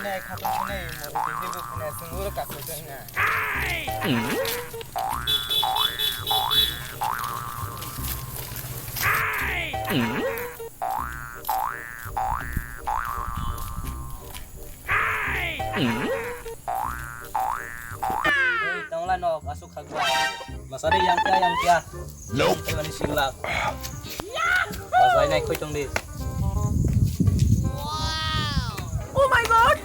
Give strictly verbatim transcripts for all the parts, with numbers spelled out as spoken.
Khatung sinai mo tini bo khna sung uro kaso jeng na. Ei, tongla nok asuk khagwa. Masari yang kya, yang kya. Nope. Yang kya mani silak. Masai nai khoi tong di. Oh my God.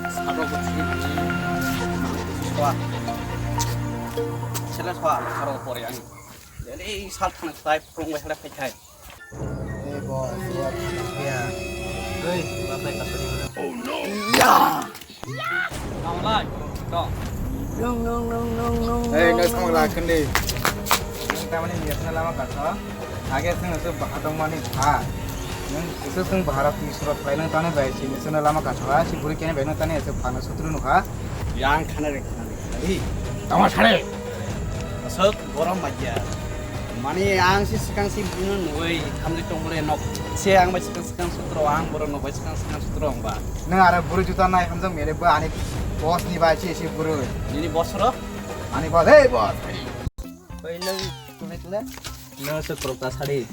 Saro ko chini. Swa. Sela swa, saro ko pore ani. Jadi sal thang sai prong wehla phai khai. Ei, boss, boss, ya. Hei, bapak kasih. Oh no. Ya. Nang lai, to. Nung, nung, nung, nung, nung, Ei, nung, no, nung, sama nung. Lah, kendi. Nang tamani biasa lama kata. Age sing itu bahadong mani tha. Nang itu sing baharap ni surat lainang tane bai, sini sana lama kata. Si buri kene bai nang tane itu panas sutru nukha. Yang khana re, khana re, khana re. Tama sare. Asok gorom baja. Mani ang si sikang si buno nugui thamjak tong bole nok. Se ang bai sikang sikang sutro ang boro nok bai sikang sikang sutro ang ba. Nang ara buru juta nai hamjak mere ba ani boss ni bai si si buru. Nini boss ro? Ani boss, hey boss. Oi nang tule tule. Nang se korok ta sari.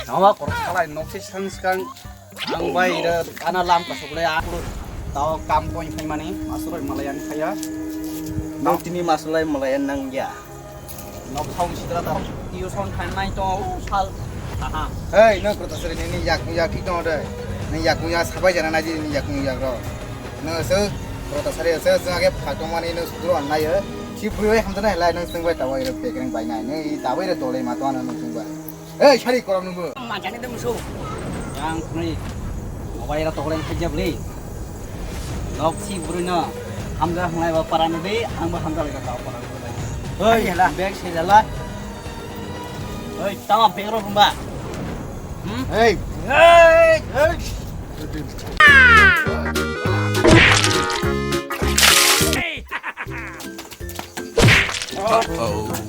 Tama korok salai nok si sikang sikang Ang bai ira ana lam kasuk le aku tao kam koi khai mani masuk malai ang khaya. Nang tini masuk lai malai nang ya. Nok thong sidra tar tuition khai nai to sal. Aha. Hei, no kota sari ni yak yak ki to de. Ni yak yak sabai jana naji ni yak yak ro. No se kota sari se se age phato mani no sudro annai. Si pui bai hamta nai lai no sing bai tao ira pekreng bai nai. Ni tao ira dole ma to ana no sing bai. Ei, sari korom nungbo. Majani de musu. Yang khni. Mobile ra tokoleng khajab le. Nok si buri no. Hamja hunai ba para no de, ang ba hamja le ka para no de. Hei, hela. Bag se jala. Hei, tama bag ro bumba. Hmm? Hei. Hei, hei. Uh-oh.